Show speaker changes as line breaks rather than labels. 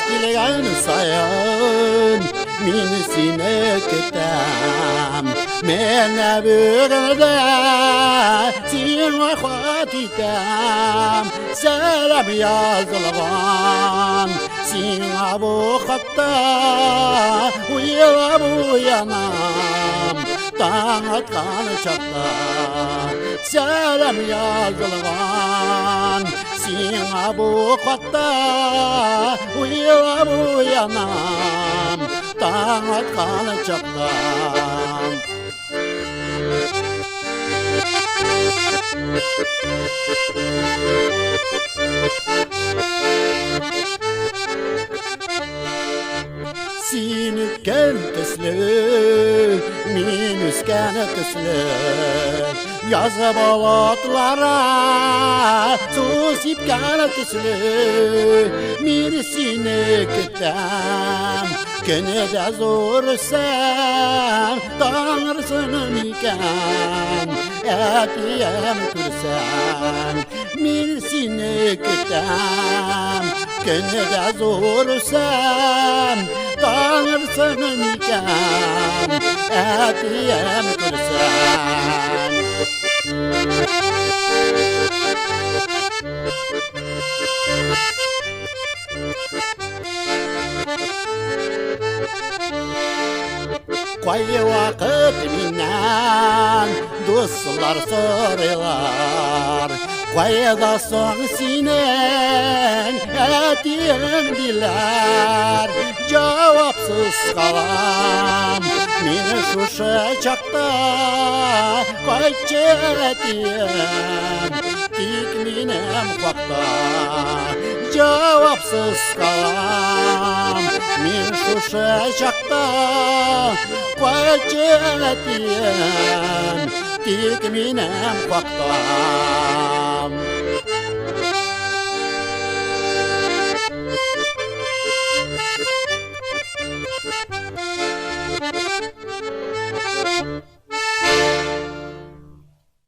Килгән саен мин сине көтәм. Менә бүген дә сиңа хат итәм. Сәлам язылган сиңа бу хатта, уйлап уянам таң аткан чакта. Сәлам язылган сиңа бу хатта, уйлап уянам таң аткан чакта. Син үткән төсле, мин үскән төсле, язгы болытлара су сипкән төсле, мин сине көтәм. Көне дә зур үссәм, танырсың микән, әтием күрсәм, мин сине көтәм. Көне дә зур үссәм, танырсың микән, әтием күрсәм. Кай вакыт миннән дуслар сорыйлар, кайда соң синең әтиең, диләр. Җавапсыз калам мин шушы чакта, кайтчы, әтием, тик минем хакта. Җавапсыз калам мин шушы чакта, кайтчы, әтием, тик минем хакта.